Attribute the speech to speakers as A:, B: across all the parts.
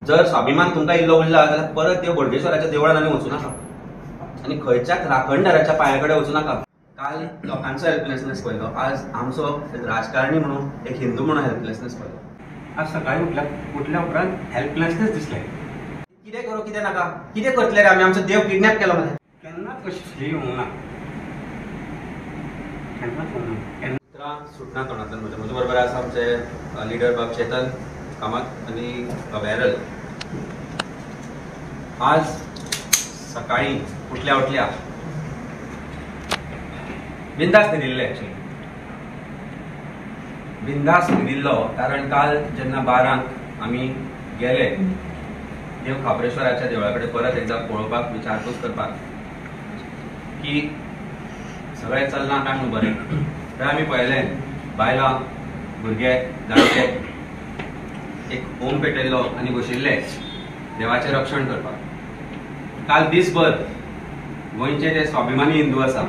A: जर स्वाभिमान तुमकां इल्लो उरला जाल्यार परत देव बोडगेश्वराच्या देवळान आनी वचूं नाका आनी खंयच्याच राखणदाराच्या पांया कडेन वचूं नाका. काल लोकांचो हेल्पलेसनेस पळयलो, आज आमचो राजकारणी म्हणून एक हिंदू म्हणून हेल्पलेसनेस पळयलो.
B: आज सकाळी उठल्या उपरांत हेल्पलेसनेस दिसलें.
A: कितें करूं कितें नाका, कितें करतले रे आमी? आमचो देव किडनॅप केलो मरे.
B: केन्नाच कशी फील येवंक ना, केन्नाच येवंक ना.
A: उतरां सुटना तोंडांतल्यान म्हज्या. म्हज्या बरोबर आसा आमचे लिडर बाब चेतन कामत आनी व्हॅरल. आज सकाळी उठल्या उठल्या बिंदास न्हिदिल्ले, एक्चुअली बिंदास न्हिदिल्लो, कारण काल जेन्ना 12 आमी गेले देव खाप्रेश्वराच्या देवळा कडेन परत एकदा पळोवपाक, विचारपूस करपाक की सगळें चल्लां काय म्हणून बरें, थंय आमी पळयलें बायलां भुरगे जाणटे एक होम पेटयल्लो आनी बशिल्ले देवाचें रक्षण करपाक. काल दिसभर गोंयचे जे स्वाभिमानी हिंदू आसा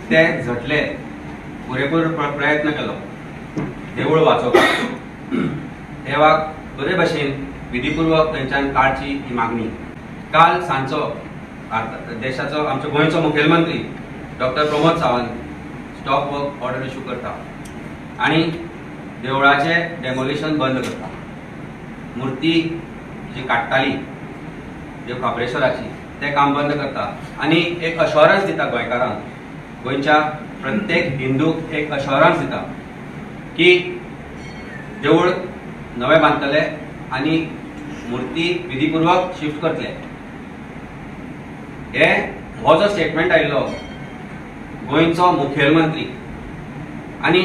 A: ते झटले, पुरेपूर प्रयत्न केलो देवूळ वाचोवपाक, देवाक बरे भशेन विधीपूर्वक थंयच्यान काडची ही मागणी. काल सांजचो देशाचो आमच्या गोंयचो मुखेलमंत्री doctor Pramod Sawant stop work order issue करता आनी देवळाचें डेमोलिशन बंद करता. मुर्ती जी काडटाली देव खाप्रेश्वराची तें काम बंद करता आनी एक अश्योरन्स दिता गोंयकारांक, गोंयच्या प्रत्येक हिंदूक एक अश्योरन्स दिता की देवूळ नवें बांदतले आनी मुर्ती विधीपूर्वक शिफ्ट करतले. हे हो जो स्टेटमेंट आयिल्लो गोंयचो मुखेलमंत्री आनी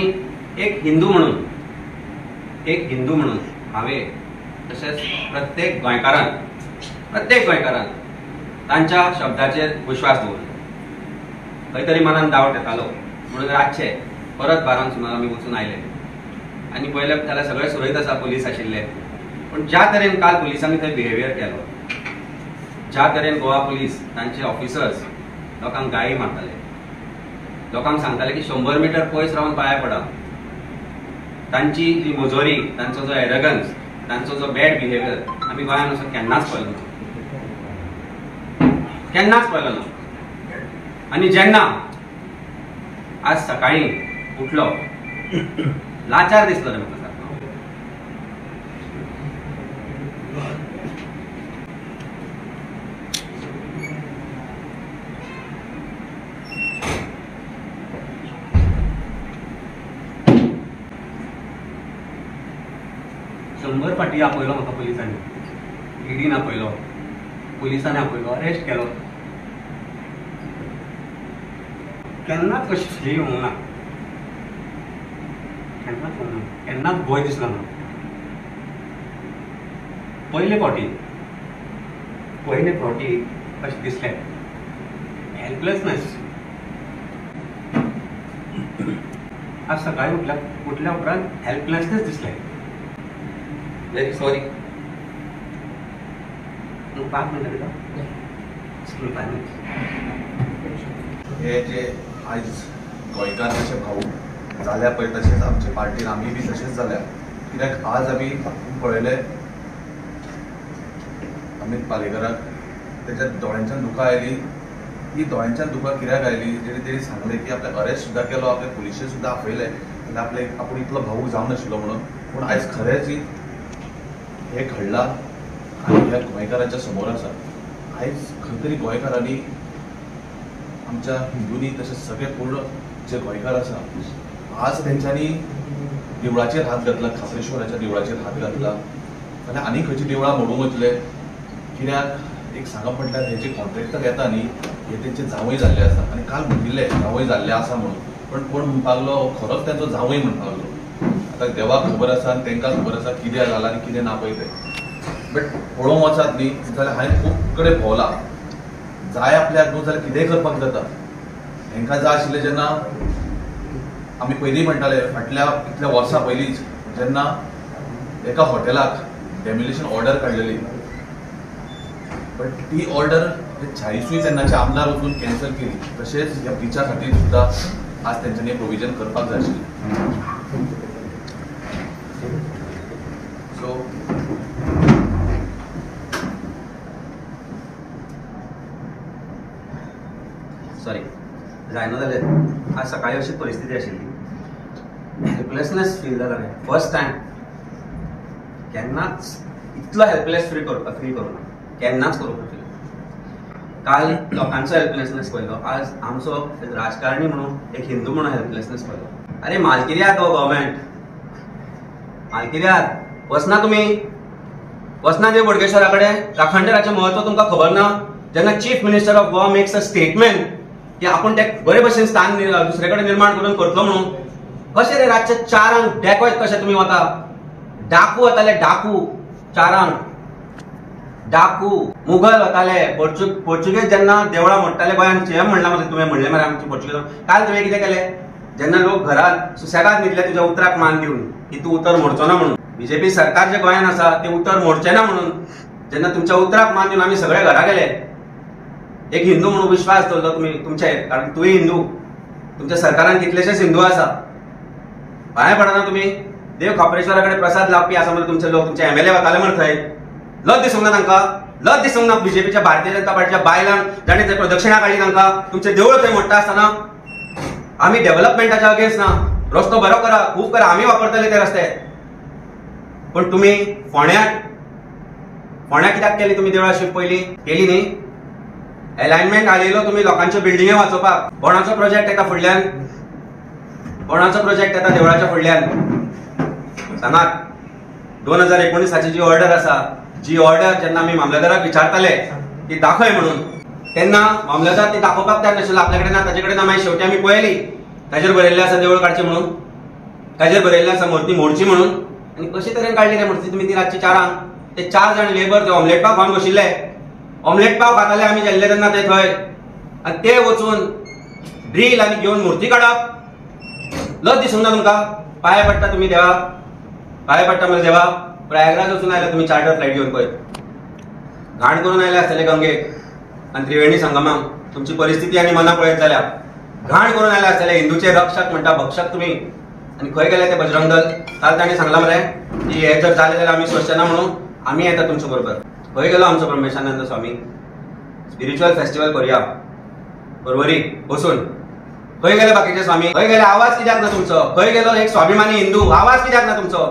A: एक हिंदू म्हणून, एक हिंदू म्हणून हांवें तशेंच प्रत्येक गोंयकारान, प्रत्येक गोंयकारान तांच्या शब्दाचेर विश्वास दवरलो. खंय तरी मनान डावट येतालो म्हणून रातचे परत 12 सुमार आमी वचून आयले आनी पळयलें जाल्यार सगळें सुरळीत आसा, पुलीस आशिल्ले. पूण ज्या तरेन काल पुलिसांनी थंय बिहेवियर केलो, ज्या तरेन गोवा पुलीस तांचे ऑफिसर्स लोकांक गाळी मारताले, लोकांक सांगताले की 100 मिटर पयस रावन पांया पडा, तांची जी मुजोरी, तांचो जो एरगन्स, तांचो जो बॅड बिहेवियर आमी गोंयांत असो केन्नाच पळयलो ना, केन्नाच पळयलो ना. आनी जेन्ना आज सकाळी उठलो लाचार दिसलो रे म्हाका सारको.
B: शंबर फाटी आपयलो म्हाका पुलिसांनी, ईडीन आपयलो, पुलिसांनी आपयलो, अरेस्ट केलो. केन्नाच कशी फील येवंक ना, केन्नाच येवंक ना, केन्नाच भंय दिसलो ना. पयले फावटी, पयले फावटी अशें दिसलें हेल्पलेसनेस. आज सकाळी उठल्या उपरांत हेल्पलेसनेस दिसलें.
A: Very sorry.
B: 5 मिनटां दिता, 5 मिनट्स.
C: हे जे आयज गोंयकार जशे भाऊ जाल्या पळय तशेंच आमचे पार्टीन आमी बी तशेंच जाल्या. कित्याक आज आमी पळयलें अमीत पालेकराक तेच्या दोळ्यांच्यान दुकां आयली. ही दोळ्यांच्यान दुकां कित्याक आयली जेणे तेणी सांगलें की आपल्याक अरेस्ट सुद्दां केलो, आपल्या पुलिशे सुद्दां आपयले जाल्यार आपले आपूण इतलो भावूक जावं नाशिल्लो म्हणून. पूण आयज खरेंच हें घडलां आनी ह्या गोंयकारांच्या समोर आसा. आयज खंय तरी गोंयकारांनी, आमच्या हिंदूंनी तशेंच सगळे पूर्ण जे गोंयकार आसा आज तेंच्यांनी देवळाचेर हात घातला, खाप्रेश्वराच्या देवळाचेर हात घातला आनी आनी खंयची देवळां मोडूंक वतले. कित्याक एक सांगप म्हटल्यार हे जे कॉन्ट्रेक्टर येता न्ही हे तेंचे जांवय जाल्ले आसा आनी काल म्हणिल्ले जांवय जाल्ले आसा म्हणून, पण कोण म्हणपाक लागलो खरोच तेंचो जांवय म्हणपाक लागलो. आतां देवाक खबर आसा आनी तेंकां खबर आसा कितें जालां आनी कितें ना पळय तें. बट पळोवंक वचात न्ही जाल्यार हांवें खूब कडेन भोंवलां, जाय आपल्याक न्हू जाल्यार कितेंय करपाक जाता. हेंकां जाय आशिल्लें जेन्ना आमी पयलीं म्हणटाले फाटल्या इतल्या वर्सां पयलींच जेन्ना एका हॉटेलाक डेमोलिशन ऑर्डर काडलेली, बट ती ऑर्डर 40 तेन्नाचे आमदार वचून कॅन्सल केली. तशेंच ह्या ब्रिजा खातीर सुद्दां आज तेंच्यांनी प्रोविजन करपाक जाय आशिल्लें. सो
A: जायना जालें. आज सकाळी अशी परिस्थिती आशिल्ली, हेल्पलेसनेस फील जाला रे फर्स्ट टायम. केन्नाच इतलो हेल्पलेस फील करूं ना, केन्नाच करूंक ना. काल लोकांचो हेल्पलेसनेस पळयलो, आज आमचो राजकारणी म्हणून एक हिंदू म्हणून हेल्पलेसनेस पळयलो. अरे मालकिर्यात हो गव्हर्मेंट, मालकिर्यात वचना तुमी, वचना देव बोडगेश्वरा कडेन. राखणदाराचें म्हत्व तुमकां खबर ना. जेन्ना chief minister of Goa makes a statement की आपूण ते बरे भशेन स्थान दुसरे कडेन निर्माण करून करतलो म्हणून, कशें रे रातचे 4 डेकॉयत कशें तुमी वता? डाकू वताले, डाकू 4 डाकू मुघल वताले, पोर्चुगेज जेन्ना देवळां मोडटाले गोंयांत, सीएम म्हणलां मरे तुवें, म्हणलें मरे आमचे पोर्चुगेज. काल तुवें कितें केलें? जेन्ना लोक घरांत सुसेगाद न्हिदले तुज्या उतराक मान दिवन की तूं उतर मोडचो ना म्हणून, बीजेपी सरकार जे गोंयांत आसा तें उतर मोडचें ना म्हणून, जेन्ना तुमच्या उतराक मान दिवन आमी सगळे घरा गेले, एक हिंदू म्हणून विश्वास दवरलो तुमी तुमचे, कारण तूंय हिंदू, तुमच्या सरकारान कितलेशेच हिंदू आसा. पांय पडना तुमी. देव खापरेश्वरा कडेन प्रसाद लावपी आसा मरे तुमचे लोक, तुमचे एमएलए वताले मरे थंय. लज दिसूंक ना तांकां, लज दिसूंक ना बीजेपीच्या भारतीय जनता पार्टीच्या बायलांक जाणें थंय प्रदक्षिणा काडली तांकां, तुमचें देवूळ थंय मोडटा आसतना. आमी डेव्हलपमेंटाच्या अगेन्स्ट ना, रस्तो बरो करा, खूब करा, आमी वापरतले ते रस्ते. पण तुमी फोंड्या कित्याक केली तुमी देवळां शिफ्ट पयलीं केली न्ही? एलायनमेंट हाडयलो तुमी लोकांच्यो बिल्डिंगे वाचोवपाक. कोणाचो प्रोजेक्ट येता फुडल्यान? कोणाचो प्रोजेक्ट येता देवळाच्या फुडल्यान? सांगात. 2019 जी ऑर्डर आसा, जी ऑर्डर जेन्ना आमी मामलेदाराक विचारताले ती दाखय म्हणून, तेन्ना मामलेदार ती दाखोवपाक तयार नाशिल्लो, आपल्या कडेन ना, ताजे कडेन ना. मागीर शेवटी आमी पळयली, ताजेर बरयल्लें आसा देवूळ काडचें म्हणून, ताजेर बरयल्लें आसा मूर्ती मोडची म्हणून. आनी कशे तरेन काडली रे मूर्ती तुमी ती रातची 4. ते 4 जाण लेबर ते ऑमलेट पाव खावन बशिल्ले, ऑमलेट पाव खाताले आमी गेल्ले तेन्ना ते थंय, आनी ते वचून ड्रील आनी घेवन मूर्ती काडप. लज दिसूंक ना तुमकां? पांय पडटा तुमी देवा, पांय पडटा मरे देवा. प्रयागराज वचून आयले तुमी चार्टर फ्लायट घेवन, पळय घाण करून आयले आसतले गंगेक आनी त्रिवेणी संगमाक. तुमची परिस्थिती आनी मनां पळयत जाल्यार घाण करून आयले आसतले. हिंदूचे रक्षक म्हणटा, भक्षक तुमी. आनी खंय गेले ते बजरंग दल? काल तांणी सांगलां मरे की हे जर जालें जाल्यार आमी सोंसचे ना म्हणून, आमी येता तुमचे बरोबर. खंय गेलो आमचो ब्रह्मेशानंद स्वामी? स्पिरिच्युअल फेस्टिवल करुया बरोबरी बसून. खंय गेले बाकीचे स्वामी? खंय गेले? आवाज कित्याक ना तुमचो? खंय गेलो एक स्वाभिमानी हिंदू? आवाज कित्याक ना तुमचो?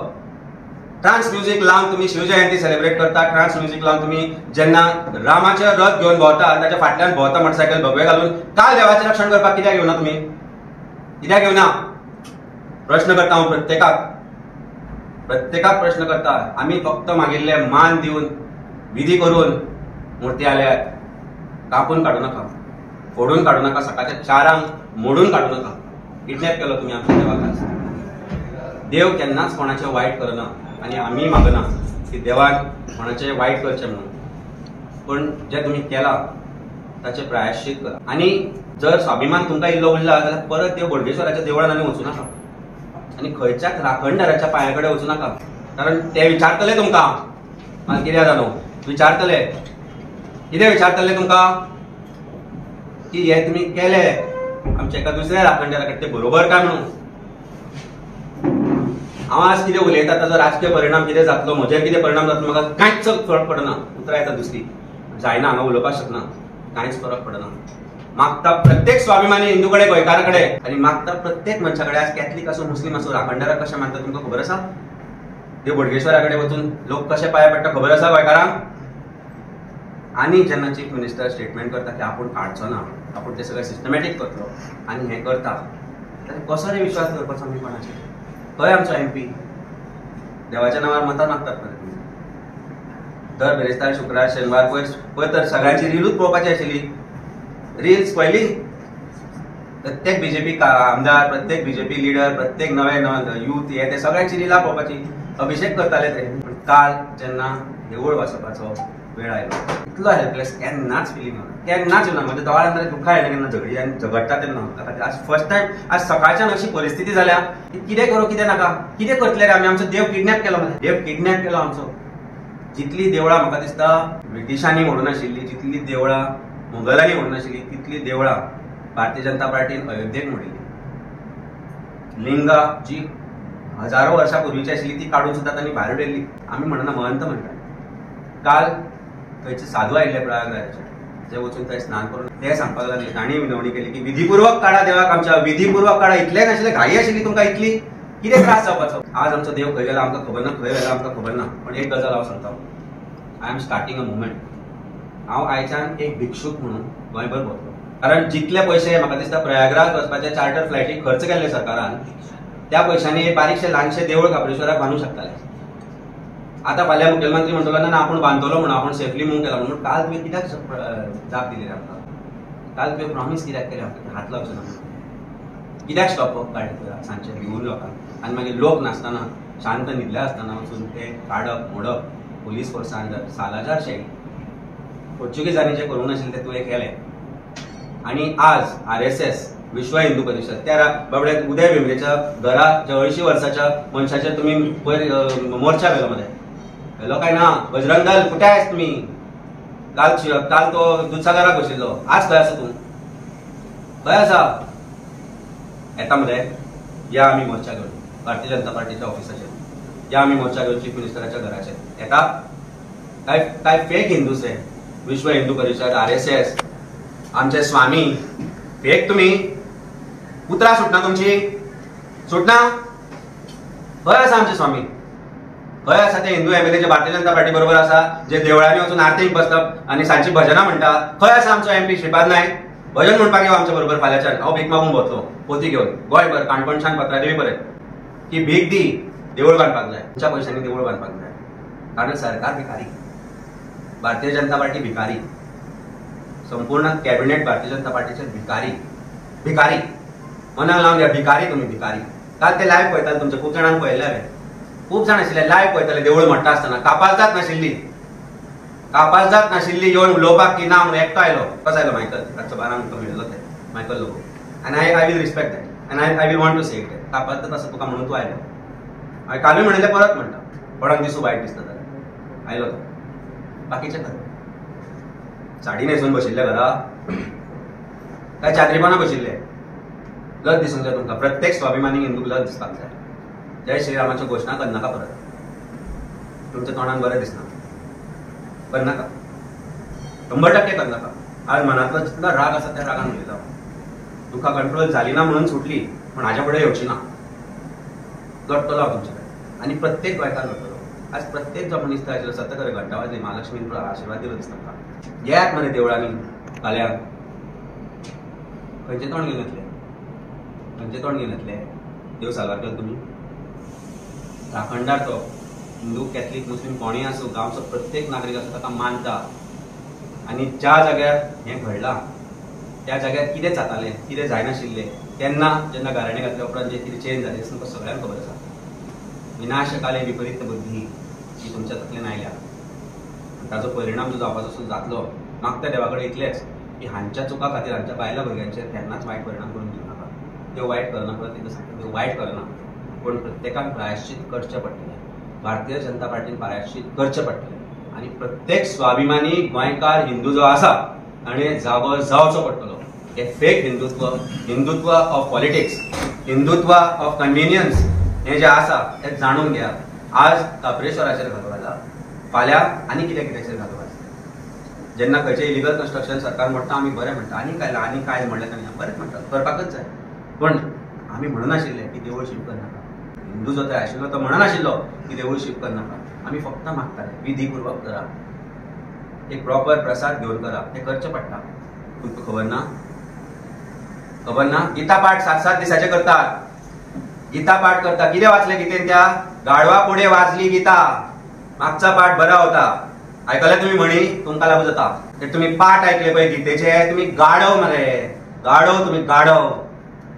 A: ट्रान्स म्युझिक लावन तुमी शिवजयंती सेलिब्रेट करता, ट्रान्स म्युझिक लावन तुमी जेन्ना रामाचे रथ घेवन भोंवता, ताच्या फाटल्यान भोंवता मोटरसायकल भगवे घालून, काल देवाचें रक्षण करपाक कित्याक येवना तुमी? कित्याक येवना? प्रश्न करता हांव प्रत्येकाक, प्रत्येकाक प्रश्न करता. आमी फक्त मागिल्ले मान दिवन विधी करून मूर्ती आल्यात, कापून काडू नाका, फोडून काडू नाका, सकाळच्या 4 मोडून काडू नाका. किडनॅप केलो तुमी आमच्या देवाक. देव केन्नाच कोणाचें वायट करना आनी आमी मागना की देवान कोणाचें वायट करचें म्हणून, पण जें तुमी केलां ताचें प्रायश्चित करा. आनी जर स्वाभिमान तुमकां इल्लो उरला जाल्यार परत देव बोडगेश्वराच्या देवळान आनी वचूं नाका, आनी खंयच्याच राखणदाराच्या पांया कडेन वचूं नाका. कारण ते विचारतले तुमकां, मागीर कितें जाता न्हू, विचारतले. कितें विचारतले तुमकां? की हे तुमी केले आमच्या एका दुसऱ्या राखणदारा कडेन, ते बरोबर काय म्हणून. हांव आज कितें उलयता ताजो राजकीय परिणाम कितें जातलो, म्हजेर कितें परिणाम जातलो, म्हाका कांयच फरक पडना. उतरां येता दुसरी, जायना, हांगा उलोवपाक शकना, कांयच फरक पडना. मागता प्रत्येक स्वाभिमानी हिंदू कडेन, गोंयकारा कडेन, आनी मागता प्रत्येक मनशा कडेन, आज कॅथलीक आसूं, मुस्लीम आसूं, राखणदाराक कशें मानता तुमकां खबर आसा? देव बोडगेश्वरा कडेन वचून लोक कशे पांय पडटा खबर आसा गोंयकारांक? आनी जेन्ना चीफ मिनिस्टर स्टेटमेंट करता की आपूण काडचो ना, आपूण ते सगळें सिस्टमॅटीक करतलो आनी हें करता, जाल्यार कसो रे विश्वास दवरपाचो आमी कोणाचेर? खंय आमचो एमपी? देवाच्या नांवार मतां मागतात मरे तुमी. दर बिरेस्तार, शुक्रार, शेनवार पयर तर सगळ्यांची रिलूच पळोवपाची आशिल्ली. रिल्स पळयली? प्रत्येक बीजेपी आमदार, प्रत्येक बीजेपी लिडर, प्रत्येक नवे नवे यूथ हे ते सगळ्यांची रिलां पळोवपाची, अभिषेक करताले ते. पण काल जेन्ना देवूळ वाचोवपाचो वेळ आयलो, इतलो हेल्पलेस केन्नाच फिलींग ना, केन्नाच येवना. म्हणजे दोळ्यांत दुखां येयलें केन्ना झगडी आनी झगडटा तेन्ना. त्या खातीर आज फर्स्ट टायम आज सकाळच्यान अशी परिस्थिती जाल्या की कितें करूं कितें नाका, कितें करतले रे आमी? आमचो देव किडनॅप केलो मरे, देव किडनॅप केलो आमचो. जितली देवळां म्हाका दिसता ब्रिटिशांनी मोडून आशिल्ली, जितली देवळां मुघलांनी मोडून आशिल्ली, तितली देवळां भारतीय जनता पार्टीन अयोध्येक मोडिल्ली. लिंगा जी हजारो वर्षां पूर्वीची आशिल्ली ती काडून सुद्दां तांणी भायर उडयल्ली. आमी म्हणना, महंत म्हणटा. काल थंयचे साधू आयिल्ले प्रयागराजाचे, जे वचून थंय स्नान करून ते सांगपाक लागले. तांणी विनवणी केली की विधीपूर्वक काडा देवाक आमच्या, विधीपूर्वक काडा. इतलें नाशिल्लें, घाई आशिल्ली तुमकां इतली, कितें त्रास जावपाचो. आज आमचो देव खंय गेला आमकां खबर ना, खंय गेला आमकां खबर ना. पण एक गजाल हांव सांगता, I am starting a movement. हांव आयच्यान एक भिक्षूक म्हणून गोंयभर भोंवतलो. कारण जितले पयशे म्हाका दिसता प्रयागराज वचपाचे चार्टर फ्लायटीक खर्च केल्ले सरकारान, त्या पयशांनी एक बारीकशें ल्हानशें देवूळ खाप्रेश्वराक बांदूंक शकताले. आतां फाल्यां मुखेलमंत्री म्हणटलो ना आपूण बांदतलो म्हणून, आपूण सेफली मूव केला म्हणून. काल तुवें कित्याक जाप दिली आमकां? काल तुवें प्रॉमीस कित्याक केलें आमकां हात लावचो ना? कित्याक स्टॉप वर्क काडलें तुवें सांजचें भिवून लोकांक? आनी मागीर लोक नासतना, शांत न्हिदले आसतना वचून ते काडप मोडप, पोलीस फोर्सान सालाजार शैली पोर्चुगीजांनी जें करूंक नाशिल्लें तें तुवें केलें. आनी आज RSS, विश्व हिंदू परिशद, त्या बाबड्या उदय भेंब्रेच्या घरा ज्या 80 वर्साच्या मनशाचेर तुमी पयर मोर्चा व्हेलो मरे, व्हेलो काय ना? बजरंग दल कुठे आहेस तुमी? काल काल तो दुधसागराक बशिल्लो, आज खंय आसा तूं? खंय आसा? येता मरे, या आमी मोर्चा घेवन भारतीय जनता पार्टीच्या ऑफिसाचेर, या आमी मोर्चा घेवन चीफ मिनिस्टराच्या घराचेर. येता काय? काय फेक हिंदूस हे विश्व हिंदू परिशद, RSS, आमचे स्वामी फेक तुमी. उतरां सुटना तुमची, सुटना? खंय आसा आमचे स्वामी? खंय आसा ते हिंदू MLA जे भारतीय जनता पार्टी बरोबर आसा, जे देवळांनी वचून आरतीक बसता आनी सांजची भजनां म्हणटा? खंय आसा आमचो MP Shripad Naik? भजन म्हणपाक येवं आमच्या बरोबर फाल्यांच्यान. हांव भीक मागूंक भोंवतलो पोती घेवन गोंयभर, काणकोणच्यान पत्रादेवी पर्यंत, की भीक दी, देवूळ बांदपाक जाय, तुमच्या पयशांनी देवूळ बांदपाक जाय. कारण सरकार भिकारी, भारतीय जनता पार्टी भिकारी, संपूर्ण कॅबिनेट भारतीय जनता पार्टीचे भिकारी. भिकारी मनाक लावन घ्या, भिकारी तुमी, भिकारी. काल ते लायव्ह पळयताले तुमचे, खूब जाणांक पळयल्ले हांवें, खूब जाण आशिल्ले लायव्ह पळयताले. देवूळ म्हणटा आसतना कापाजदाद नाशिल्ली, कापाजदाद नाशिल्ली येवन उलोवपाक की ना म्हणून. एकटो आयलो, कसो आयलो? मायकल, रातचो 12 मेळिल्लो ते मायकल लोबो. आनी I will respect that आनी I will want to say it. कापाजदाद आसा तुका म्हणून तूं आयलो. हांवें कालूय म्हणिल्लें, परत म्हणटा, कोणाक दिसूं वायट दिसता जाल्यार आयलो तो. बाकीचे खरें साडी न्हेसून बशिल्ले घरा, काय चादरीपणां बशिल्ले? लज दिसूंक जाय तुमकां. प्रत्येक स्वाभिमानी हिंदूक लज दिसपाक जाय. जय श्रीरामाच्यो घोशणा करनाका परत, तुमच्या तोंडान बरें दिसना, करनाका, 100% करनाका. आज मनांतलो जितलो राग आसा त्या रागान उलयता. दुखां कंट्रोल जाली ना म्हणून सुटली, पूण हाज्या फुडें येवची ना. लडटलो हांव तुमचे कडेन आनी प्रत्येक गोंयकार लडटलो. आज प्रत्येक जो मनीस थंय आशिल्लो सत्य खरें घंटा वाजली, महालक्ष्मीन आशिर्वाद दिलो दिसता म्हाका. येयात मरे देवळांनी फाल्यां. खंयचें तोंड घेवन येतले? खंयचें तोंड घेवन येतले? देव साल्वार केलो तुमी? राखणदार तो हिंदू, कॅथलीक, मुस्लीम कोणूय आसूं, गांवचो प्रत्येक नागरीक आसूं, ताका मानता. आनी ज्या जाग्यार हें घडलां त्या जाग्यार कितें जातालें, कितें जायनाशिल्लें तेन्ना, जेन्ना गाराणें घातल्या उपरांत जें कितें चेंज जालें तुमकां सगळ्यांक खबर आसा. विनाशकाले विपरीत बुद्धी ही तुमच्या तकलेन आयल्या, ताजो परिणाम जो जावपाचो आसा जातलो. मागता देवा कडेन इतलेंच की हांच्या चुका खातीर हांच्या बायलां भुरग्यांचेर केन्नाच वायट परिणाम करून दिवं नाका. त्यो वायट करना, परत एकदां सांगता, त्यो वायट करना, पूण प्रत्येकान प्रायश्चित करचें पडटलें. भारतीय जनता पार्टीन प्रायश्चित करचें पडटलें. आनी प्रत्येक स्वाभिमानी गोंयकार हिंदू जो आसा ताणें जागो जावचो पडटलो. हे fake Hindutva, Hindutva of politics, Hindutva of convenience हें जें आसा तें जाणून घेया. आज काप्रेश्वराचेर घालो घाला, फाल्यां आनी कित्या कित्याचेर घालो घाला. जेन्ना खंयचें इलिगल कन्स्ट्रक्शन सरकार म्हणटा आमी बरें म्हणटा, आनी काय आनी काय म्हणलें तांणी बरेंच म्हणटा, करपाकच जाय. पूण आमी म्हणनाशिल्ले की देवूळ शिफ्ट करनाका. हिंदू जो थंय आशिल्लो तो म्हणनाशिल्लो की देवूळ शिफ्ट करनाका. आमी फक्त मागताले विधीपूर्वक करा, एक प्रॉपर प्रसाद घेवन करा, तें करचें पडटा. तुमकां खबर ना? खबर ना? गीता पाठ 7-7 दिसाचे करतात, गीता पाठ करता. कितें वाचलें गीतेन? त्या गाढवा पुढे वाचली गीता, मागचा पाठ बरा होता. आयकले तुमी म्हणी? तुमकां लागू जाता. तुमी पाठ ऐकले पळय गीतेचे, तुमी गाढव मरे, गाढव, तुमी गाढव.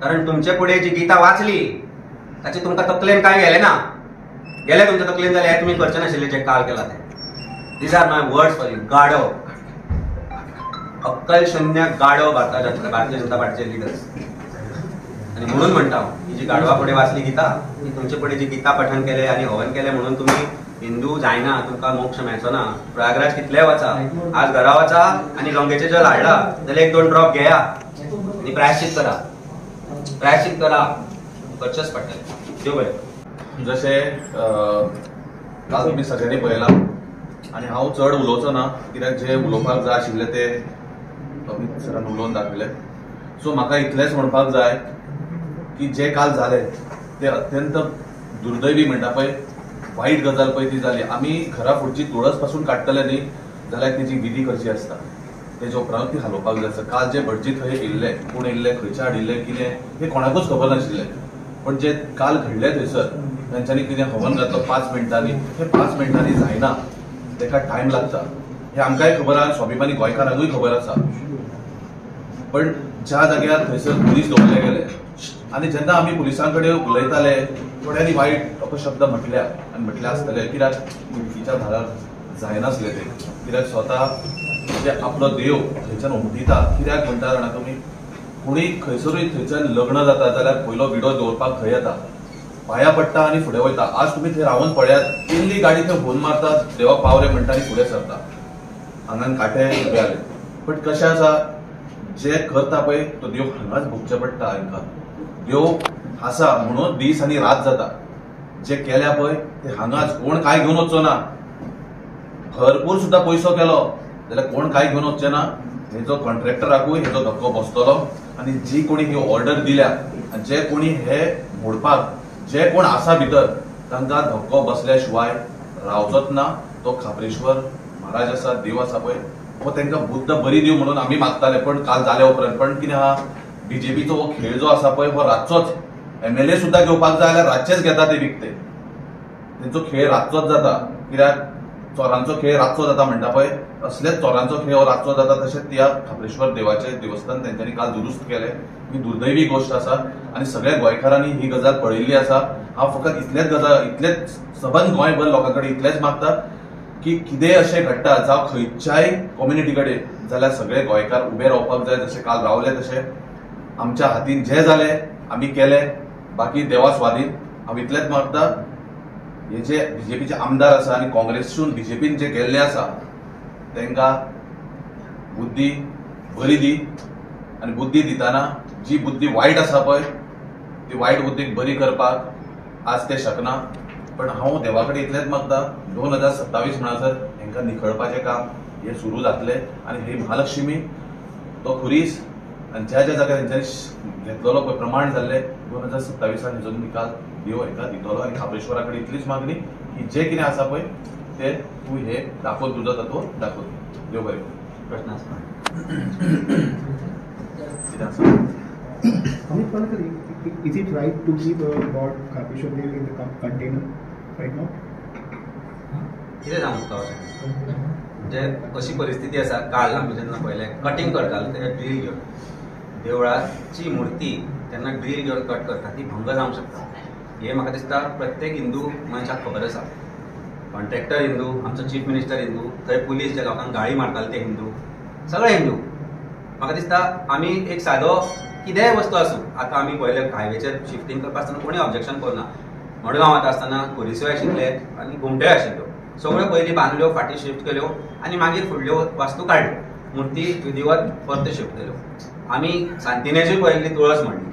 A: कारण तुमचे फुडें जी गीता वाचली ताचे तुमकां तकलेन कांय गेलें ना. गेलें तुमच्या तकलेन जाल्यार हें तुमी करचें नाशिल्लें जें काल केलां तें. These are my words for you. गाढव, अक्कल शून्य गाढव भारतीय जनता पार्टीचे लिडर्स. आनी म्हणून म्हणटा हांव, ही जी गाढवा फुडें वाचली गीता, ही तुमचे फुडें जी गीता पठण केलें आनी हवन केलें म्हणून तुमी हिंदू जायना, तुमकां मोक्ष मेळचो ना. प्रयागराज कितलेय वचा, आज घरा वचा आनी गंगेचें जल हाडला जाल्यार 1-2 ड्रॉप घेया आनी प्रायश्चित करा, प्रायश्चित करा, करचेंच पडटलें. देव बरें.
C: जशें काल तुमी सगळ्यांनी पळयलां आनी हांव चड उलोवचो ना, कित्याक जे उलोवपाक जाय आशिल्लें ते अमित सरान उलोवन दाखयलें. सो म्हाका इतलेंच म्हणपाक जाय की जे काल जालें ते अत्यंत दुर्दैवी म्हणटा पळय, वायट गजाल पळय ती जाली. आमी घरा फुडची तुळस पासून काडटले न्ही जाल्यार तेजी विधी करची आसता, तेज्या उपरांत ती हालोवपाक जाय आसता. काल जे भटजी थंय येयल्ले, कोण येयल्ले, खंयचे हाडिल्ले, कितें हें कोणाकूच खबर नाशिल्लें. पण जे काल घडले थंयसर तेंच्यांनी कितें हवन घातलो 5 मिनटांनी, हे 5 मिनटांनी जायना, तेका टायम लागता. हे आमकांय खबर आसा, स्वाभिमानी गोंयकारांकूय खबर आसा. पण ज्या जाग्यार थंयसर पुलीस दवरले गेले आनी जेन्ना आमी पुलिसां कडेन उलयताले थोड्यांनी वायट अपशब्द म्हटल्या आनी म्हटले आसतले, कित्याक मुडकीच्या धारार जायनासले ते, कित्याक स्वता जे आपलो देव थंयच्यान उमटिता. कित्याक म्हणटा जाणा तुमी, कोणी खंयसरूय थंयच्यान लग्न जाता जाल्यार पयलो विडो दवरपाक थंय येता, पांया पडटा आनी फुडें वयता. आज तुमी थंय रावन पळयात, इल्ली गाडी थंय फोन मारता, देवा पावरे म्हणटा आनी फुडें सरता, आंगान कांटे उबे आले. बट कशें आसा, जे करता पळय तो देव हांगाच भोगचें पडटा. हांकां देव आसा म्हणून दीस आनी रात जाता. जे केल्या पळय ते हांगाच कोण कांय घेवन वचचो ना. भरपूर सुद्दां पयसो केलो जाल्यार कोण कांय घेवन वचचे ना. हेजो कॉन्ट्रॅक्टराकूय हेजो धक्को बसतलो आनी जी कोणी ही ऑर्डर दिल्या आनी जे कोणी हे मोडपाक जे कोण आसा भितर तांकां धक्को बसल्या शिवाय रावचोच ना. तो खाप्रेश्वर महाराज आसा, देव आसा पळय, हो तांकां बुद्ध बरी दिव म्हणून आमी मागताले. पण काल जाल्या उपरांत पण कितें आहा, बीजेपीचो हो खेळ जो आसा पळय हो रातचोच एमएलए सुद्दां घेवपाक जाय जाल्यार रातचेच घेता ते विकते. तेंचो खेळ रातचोच जाता, कित्याक चोरांचो खेळ रातचो जाता म्हणटा पळय, असलेच चोरांचो खेळ हो रातचो जाता. तशेंच त्या खाप्रेश्वर देवाचें देवस्थान तेंच्यांनी काल दुरुस्त केलें. ही दुर्दैवी गोश्ट आसा आनी सगळ्या गोंयकारांनी ही गजाल पळयल्ली आसा. हांव फकत इतलेच गजाल, इतलेच सबंद गोंयभर लोकां कडेन इतलेंच मागता की कितेंय अशें घडटा जावं खंयच्याय कम्युनिटी कडेन जाल्यार सगळे गोंयकार उबे रावपाक जाय. जशे काल रावले तशे आमच्या हातीन जे जालें आमी केलें, बाकी देवा स्वाधीन. हांव इतलेंच मागता, हे जे बीजेपीचे आमदार आसा आनी काँग्रेसून बीजेपीन जे गेल्ले आसा तांकां बुद्धी बरी दी आनी बुद्धी दितना जी बुद्धी वायट आसा पळय ती वायट बुद्धीक बरी करपाक आज ते शकना. पण हांव देवा कडेन इतलेंच मागता, 2027 म्हणसर हांकां निखळपाचें काम हें सुरू जातलें आनी ही महालक्ष्मी तो खुरीस आनी ज्या ज्या जाग्यार तेंच्यांनी घेतलेलो पळय प्रमाण जाल्लें 2027 हेजो निकाल देव हेका दितलो. आनी खाप्रेश्वरा कडेन इतलीच मागणी की जें कितें आसा पळय ते तूं हे दाखोवन तुजो तत्व दाखोवन देव बरें.
A: प्रश्न आसा
C: कितें आसा?
D: Amit Palkar, is it right to keep Lord Khapreshwar Dev in the container right now?
A: कितें सांगू तुका अशें म्हणजे अशी परिस्थिती आसा. काल आमी जेन्ना पळयलें कटिंग करताले ते ड्रील घेवन, देवळाची मुर्ती जेन्ना ड्रील घेवन कट करता ती भंग जावंक शकता. हें म्हाका दिसता प्रत्येक हिंदू मनशाक खबर आसा. कॉन्ट्रॅक्टर हिंदू, आमचो चीफ मिनिस्टर हिंदू, थंय पुलीस जे लोकांक गाळी मारताले ते हिंदू, सगळे हिंदू. म्हाका दिसता आमी एक सादो कितेंय वस्तू आसूं, आतां आमी पळयलें हायवेचेर शिफ्टींग करपा आसतना कोणी ऑब्जेक्शन करना. मडगांवांत आसतना खोरीसोय आशिल्ले आनी घुमट्योय आशिल्ल्यो, सगळ्यो पयलीं बांदल्यो, फाटीं शिफ्ट केल्यो आनी मागीर फुडल्यो वास्तू काडल्यो, मुर्ती विधिवत परत्यो शिफ्ट केल्यो. आमी सांतिनेची पळयल्ली तुळस म्हणली,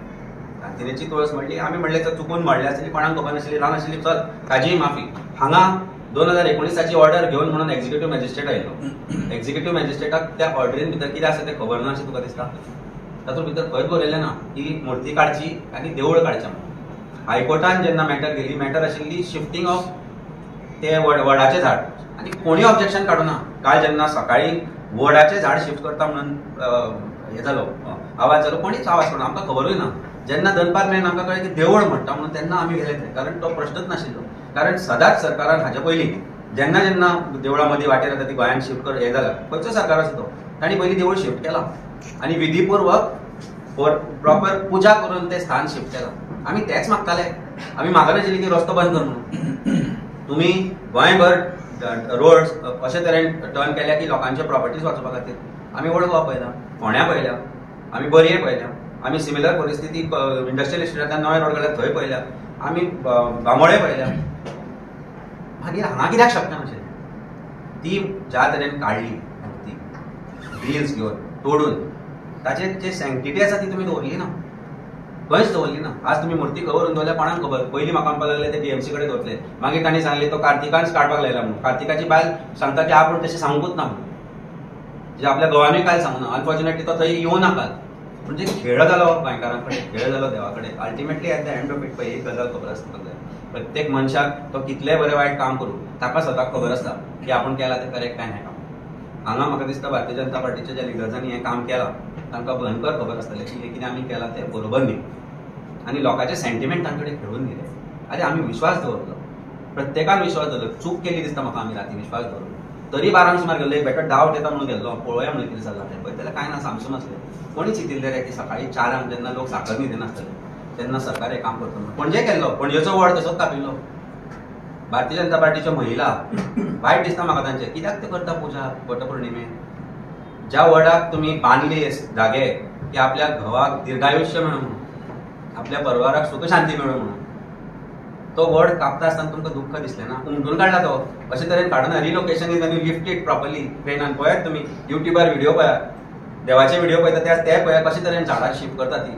A: सांतिनेची तुळस म्हणली, आमी म्हणलें चुकून म्हणलें आसली, कोणाक खबर नाशिल्ली, ल्हान आशिल्ली, चल ताजीय माफी. हांगा 2019 ऑर्डर घेवन म्हणून एक्झिक्युटीव मॅजिस्ट्रेट आयलो. एक्झिक्युटीव मॅजिस्ट्रेटाक त्या ऑर्डरीन भितर कितें आसा तें खबर ना अशें तुका दिसता? तातूंत भितर खंयच बरयलें ना की मुर्ती काडची आनी देवूळ काडचें म्हणून. हायकोर्टान जेन्ना मॅटर गेली, मॅटर आशिल्ली शिफ्टींग ऑफ ते वडाचें झाड आनी कोणीय ऑब्जेक्शन काडूना. काल जेन्ना सकाळी वडाचें झाड शिफ्ट करता म्हणून हें जालो, आवाज जालो, कोणीच आवाज काडूना, आमकां खबरूय ना. जेन्ना दनपार मेरेन आमकां कळ्ळें की देवूळ म्हणटा म्हणून तेन्ना आमी गेले थंय, कारण तो प्रश्नच नाशिल्लो. कारण सदांच सरकारान हाचे पयलीं जेन्ना जेन्ना देवळां मदीं वाटेर येता ती गोंयांत शिफ्ट कर हें जालां, खंयचो सरकार आसा तो, तांणी पयलीं देवूळ शिफ्ट केलां आनी विधीपूर्वक प्रॉपर पुजा करून ते स्थान शिफ्ट केलां. आमी तेच मागताले, आमी मागनाशिल्ली की रस्तो बंद कर म्हणून. तुमी गोंयभर रोड अशे तरेन टर्न केल्या की लोकांच्यो प्रॉपर्टीज वाचोवपा खातीर. आमी ओल्ड गोवा पळयला, फोंड्या पळयल्या, आमी बोरये पळयल्या, आमी सिमिलर परिस्थिती इंडस्ट्रियल इस्टेटांतल्यान नवे रोड काडल्या थंय पळयल्या, आमी बांबोळे पळयल्या. मागीर हांगा कित्याक शकना अशें? ती ज्या तरेन काडली ती ड्रिल्स घेवन तोडून, ताचे जे सँक्टिटी आसा ती तुमी दवरली ना, खंयच दवरली ना. आज तुमी मुर्ती खबर दवरल्या कोणाक खबर. पयलीं म्हाका म्हणपाक लागले ते डीएमसी कडेन दवरतले, मागीर तांणी सांगलें तो कार्तिकान काडपाक लायला म्हणून. कार्तिकाची बायल सांगता की आपूण तशें सांगूंकच ना म्हणून. जे आपल्या गोवानूय काल सांगूना. अनफॉर्च्युनेटली तो थंय येवना काल, म्हणजे खेळ जालो गोंयकारां कडेन, खेळ जालो देवा कडेन. Ultimately at the end of it पळय एक गजाल खबर आसपाक जाय, प्रत्येक मनशाक तो कितलें बरें वायट काम करूं ताका स्वताक खबर आसता की आपूण केलां तें करेक्ट काय हें काम. हांगा म्हाका दिसता भारतीय जनता पार्टीच्या ज्या लिडर्सांनी हें काम केलां तांकां भयंकर खबर आसतलें की हें कितें आमी केलां तें बरोबर न्ही, आनी लोकांचे सेंटिमेंट तांचे कडेन खेळून गेले. आरे आमी विश्वास दवरलो, प्रत्येकान विश्वास दवरलो, चूक केली दिसता म्हाका आमी राती विश्वास दवरलो, तरी 12 सुमार गेल्लो, एक बेटर डावट येता म्हणून गेल्लो, पळोवया म्हणून कितें चल्लां तें, पळय जाल्यार कांय ना, सामसूम आसलें. कोणी चिंतिल्लें रे की सकाळीं 4 जेन्ना लोक साकर न्हिदनासतले तेन्ना सरकार हें काम करतलो म्हणून. पणजे केल्लो, पणजेचो वड तसोच कापिल्लो. भारतीय जनता पार्टीच्यो महिला वायट दिसता म्हाका तांचें, कित्याक ते करता पुजा वटपौर्णिमेक, ज्या वडाक तुमी बांदली धागे की आपल्या घोवाक दीर्घायुष्य मेळूं म्हणून, आपल्या परिवाराक सुख शांती मेळूं म्हणून, तो वड कापता आसतना तुमकां दुख्ख दिसलें ना? उमटून काडला तो, अशे तरेन काडना. रिलोकेशन is आनी लिफ्ट it properly ट्रेनान. पळयात तुमी युट्यूबार व्हिडिओ पळयात, देवाचे व्हिडिओ पळयता त्या ते पळयात कशे तरेन झाडां शिफ्ट करता ती.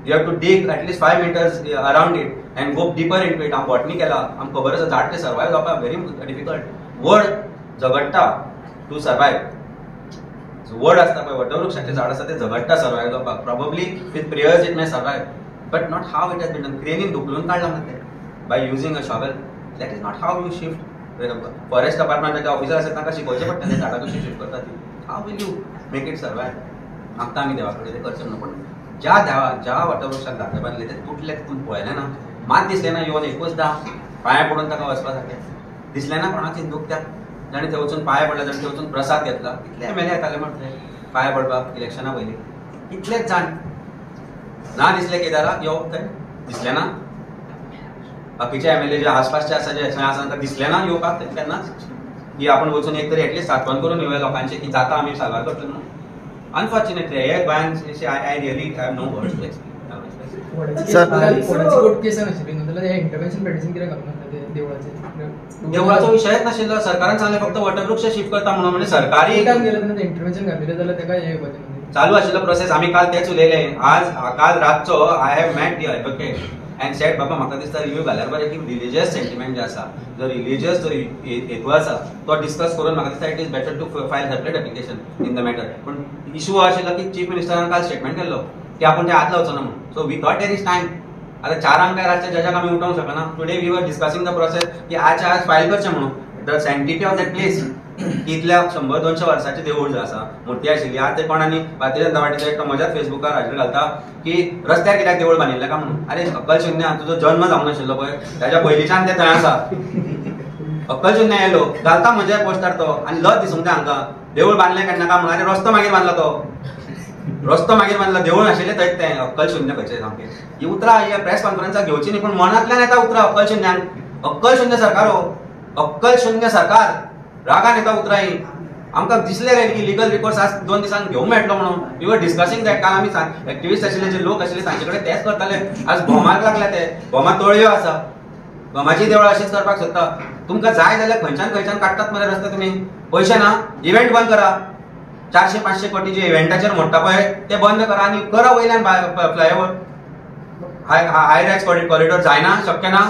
A: You have to dig at least 5 meters around it and go deeper into it. हांव बॉटनी केला, आमकां खबर आसा झाड तें सर्वायव जावपाक व्हेरी डिफिकल्ट. वड झगडटा टू सर्वायव, वड आसता पळय वटवृक्षाचें झाड आसता तें झगडटा सर्वायव जावपाक, probably with prayers it may survive, but not how it has been done. क्रेनीन धुकलून काडलां मरे तें by using a shovel. That is not how you shift. Forest डिपार्टमेंटाचे ऑफिसर आसा तांकां शिकोवचें पडटलें झाडां कशी शिफ्ट करता ती. How will you make it survive? मागता आमी देवा कडेन तें करचें म्हणून, पूण ज्या देवा ज्या वटवृक्षाक धागे बांदले ते तुटले तितून पळयलें ना, मात दिसलें ना येवन एकूचदा पांया पडून ताका वचपा सारकें दिसलें ना कोणाक हिंदूक त्या जाणें थंय वचून पांया पडला, जाणें थंय वचून प्रसाद घेतला. कितले एम एल ए येताले म्हण थंय पांया पडपाक इलेक्शना पयलीं, कितलेच जाण ना दिसले केदाराक येवप थंय दिसलें ना. बाकीचे एम एल ए जे आसपासचे आसा जे थंय आसा तांकां दिसलें ना येवपाक थंय केन्नाच की आपूण वचून एक तरी एटलिस्ट सांत्वन करून येवया लोकांचें की जाता आमी साल्वार करतले म्हणून. अनफॉर्च्युनेटली हे गोंयांत I really have no words to explain. देवळाचो विशयच नाशिल्लो, सरकारान सांगलें फक्त वटवृक्ष शिफ्ट करता म्हणून, म्हणजे सरकारी चालू आशिल्लो प्रोसेस. आमी काल तेच उलयले, आज काल रातचो I have met the advocate and said बाबा म्हाका दिसता रिव्यू घाल्यार बरें की रिलिजियस सेंटिमेंट जे आसा, जो रिलिजियस जो हेतू आसा तो डिस्कस करून म्हाका दिसता it is better to file separate application in the matter. पूण इशू आशिल्लो की चीफ मिनिस्टरान काल स्टेटमेंट केल्लो की आपूण ते हात लावचो ना म्हणून. So we thought there is time. आतां 4 काय रातच्या जजाक आमी उठोवंक शकना. Today we were discussing the process की आज आज फायल करचें म्हणून. The sanctity of that place, इतल्या 100-200 वर्साचें देवूळ जे आसा, मुर्ती आशिल्ली, आज ते कोण आनी भारतीय जनता पार्टीचो एकटो म्हज्याच फेसबुकार हाजेर घालता की रस्त्यार कित्याक देवूळ बांदिल्लें काय म्हणून. अरे अक्कल शुन्य, तुजो जन्म जावंक नाशिल्लो पळय ताच्या पयलींच्यान तें थंय आसा. अक्कल शुन्य येयलो घालता म्हज्या पोस्टार तो आनी लज दिसूंक जाय हांकां. देवूळ बांदलें केन्ना काय म्हणून, अरे रस्तो मागीर बांदलो तो, रस्तो मागीर बांदलो, देवूळ नाशिल्लें थंयच तें. अक्कल शुन्य खंयचें सामकें. ही उतरां ही प्रेस कॉन्फरन्साक घेवची न्ही, पूण मनांतल्यान येता उतरां अक्कल शुन्यान. अक्कल शुन्य सरकार हो, अक्कल शून्य सरकार. रागान येता उतरां ही. आमकां दिसलें रे की लिगल रिकोर्स आज 2 दिसांक घेवंक मेळटलो म्हणून. We were discussing that. काल आमी एक्टिविस्ट आशिल्ले जे लोक आशिल्ले तांचे कडेन तेच करताले. आज भोमाक लागल्या ते, भोमा तळयो आसा, भोमाची देवळां अशीच करपाक सोदता. तुमकां जाय जाल्यार खंयच्यान खंयच्यान काडटात मरे रस्ते तुमी. पयशे ना, इव्हेंट बंद करा. 400-500 कोटी जे इव्हेंटाचेर मोडटा पळय ते बंद करा आनी करा वयल्यान फ्लायओवर. हाय रायज कॉरिडोर जायना, शक्य ना.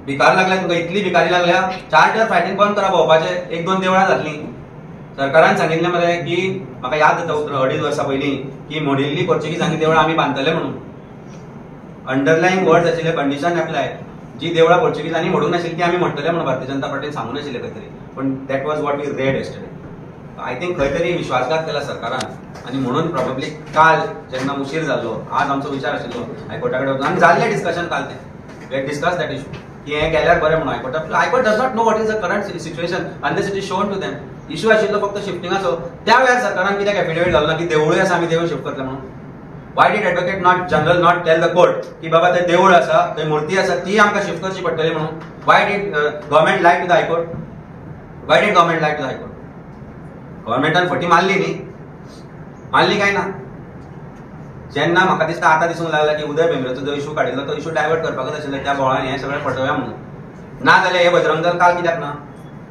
A: भिकार लागल्या तुमकां, इतली भिकारी लागल्या. चार्टर फायटींग बंद करा भोंवपाचें. 1-2 देवळां जातलीं. सरकारान सांगिल्लें मरे की म्हाका याद जाता उतरां 2.5 वर्सां पयलीं की मोडिल्ली पोर्चुगीजांनी देवळां आमी बांदतले म्हणून. अंडरलायंग वर्ड्स आशिल्ले कंडिशन एप्लाय. जी देवळां पोर्चुगीजांनी मोडूंक नाशिल्ली ती आमी मोडटले म्हणून भारतीय जनता पार्टीन सांगूंक नाशिल्लें खंय तरी. पूण that was what we read yesterday. I think खंय तरी विश्वासघात केला सरकारान आनी म्हणून प्रॉबेबली काल जेन्ना उशीर जाल्लो, आज आमचो विचार आशिल्लो हायकोर्टा कडेन वचून आनी जाल्लें डिस्कशन काल तें. We discuss that issue की हें केल्यार बरें म्हणून. हायकोर्टा high court does not know what is the current situation unless it is shown to them. Issue आशिल्लो फक्त शिफ्टिंगाचो. त्या वेळार सरकारान कित्याक एफिडेवीट घालना की देवूळय आसा आमी देवूळ शिफ्ट करतले म्हणून. Why did advocate not general not tell the court की बाबा थंय देवूळ आसा, थंय मुर्ती आसा, ती आमकां शिफ्ट करची पडटली म्हणून. Why did government lie to the high court? Why did government lie to the high court? गव्हर्मेंटान फटी मारली न्ही, मारली काय ना? जेन्ना म्हाका दिसता आतां दिसूंक लागला की उदय भेंब्रेचो जो इशू काडिल्लो तो इशू डायवर्ट करपाकच आशिल्लो. त्या बोळान हें सगळें फटोवया म्हणून. ना जाल्यार हे बजरंग दल काल कित्याक ना?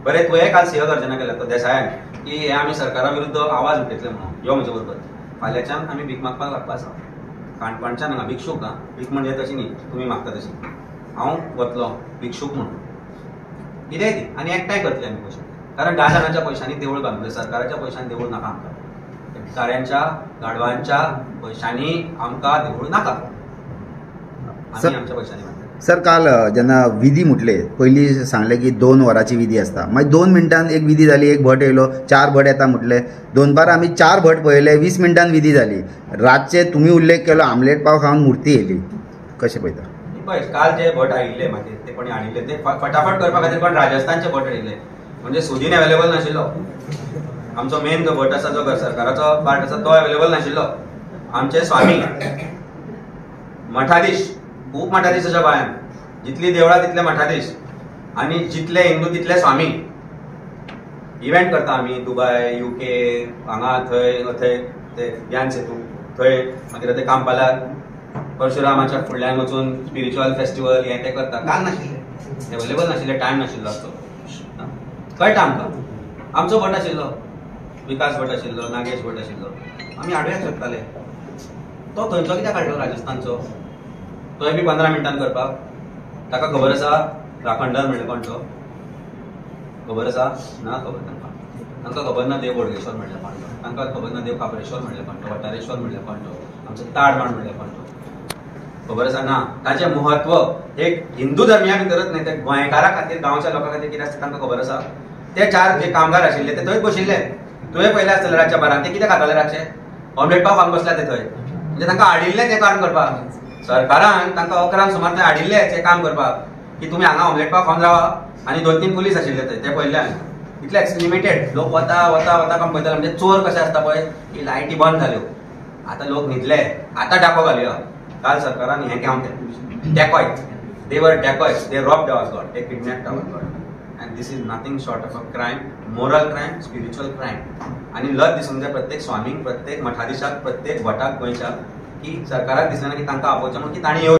A: बरें तुवें काल सिंह गर्जना केल्या तो देसायान की हे आमी सरकारा विरुद्ध आवाज उठयतले म्हणून. यो म्हजे बरोबर फाल्यांच्यान आमी भीक मागपाक लागपा आसा. काणकोणच्यान हांगा भिक्षूक, आं भीक म्हणजे तशी न्ही तुमी मागता तशी, हांव वतलो भिक्षूक म्हणून कितेंय ती आनी एकठांय करतले आमी पयशे. कारण 10 जाणांच्या पयशांनी देवूळ बांदले, सरकाराच्या पयशांनी देवूळ नाका आमकां, भिकाऱ्यांच्या गाडवांच्या पयशांनी आमकां देवूळ नाका, आमी आमच्या पयशांनी बांदले.
E: सर काल जेन्ना विधी म्हटले पयलीं सांगले की 2 वरांची विधी आसता, मागीर 2 मिनटान एक विधी जाली, एक भट येयलो, 4 भट येता म्हटले, दनपार आमी 4 भट पळयले, 20 मिनटान विधी जाली. रातचे तुमी उल्लेख केलो आमलेट पाव खावन मुर्ती येयली, कशें पळयता?
A: पळय काल जे भट आयिल्ले मागीर ते कोणी हाडिल्ले ते फटाफट करपा खातीर कोण राजस्थानचे भट हाडिल्ले, म्हणजे सुदीन अवेलेबल नाशिल्लो. आमचो मेन जो भट आसा, जो सरकाराचो पार्ट आसा तो अवेलेबल नाशिल्लो. आमचे स्वामी मठाधीश, खूब मठाधीश आसा गोंयांत, जितली देवळां तितले मठाधीश आनी जितले हिंदू तितले स्वामी. इव्हेंट करता आमी दुबय, युके, हांगा थंय थंय ते ज्ञान सेतू थंय, मागीर ते कांपालार परशुरामाच्या फुडल्यान वचून स्पिरिच्युअल फेस्टिवल हें तें करता. काल नाशिल्ले, अवेलेबल नाशिल्ले, टायम नाशिल्लो आमचो, कळटा आमकां. आमचो भट आशिल्लो, विकास भट आशिल्लो, नागेश भट आशिल्लो, आमी हाडूंक शकताले. तो थंयचो कित्याक हाडलो राजस्थानचो? तोय बी 15 मिनटान करपाक. ताका खबर आसा राखणदार म्हणलें कोण तो? खबर आसा ना? खबर तांकां, तांकां खबर ना देव बोडगेश्वर म्हणलें कोण तो, तांकां खबर ना देव खापरेश्वर म्हणलें कोण तो, वटारेश्वर म्हणलें कोण तो, आमचो ताडमाड म्हणलें कोण तो, खबर आसा ना? ताचें म्हत्व एक हिंदू धर्मिया भितरच न्हय, ते गोंयकारा खातीर, गांवच्या लोकां खातीर कितें आसता तांकां खबर आसा. ते 4 जे कामगार आशिल्ले ते थंयच बशिल्ले, तुवें पळयलें आसतलें रातच्या बारांक ते कितें खाताले, रातचे ऑमलेट पाव खावन बसल्या ते थंय. म्हणजे तांकां हाडिल्लें तें काम करपाक, सरकारान तांकां 11 सुमार थंय हाडिल्लें तें काम करपाक की तुमी हांगा ऑमलेट पाव खावन रावा. आनी 2-3 पुलीस आशिल्ले थंय, ते पळयल्ले हांवें. इतलेच लिमिटेड लोक वता वता वता काम पळयताले. म्हणजे चोर कशे आसता पळय की लायटी बंद जाल्यो, आतां लोक न्हिदले, आतां डाको घालया. काल सरकारान हें काम केलें, dacoit, they were dacoits, they robbed our god, they kidnapped our god. And this is nothing short of a crime, moral crime, spiritual crime. आनी लज दिसूंक जाय प्रत्येक स्वामीक, प्रत्येक मठाधीशाक, प्रत्येक भटाक गोंयच्या की सरकाराक दिसना की तांकां आपोवचें म्हणून की तांणी येवचें.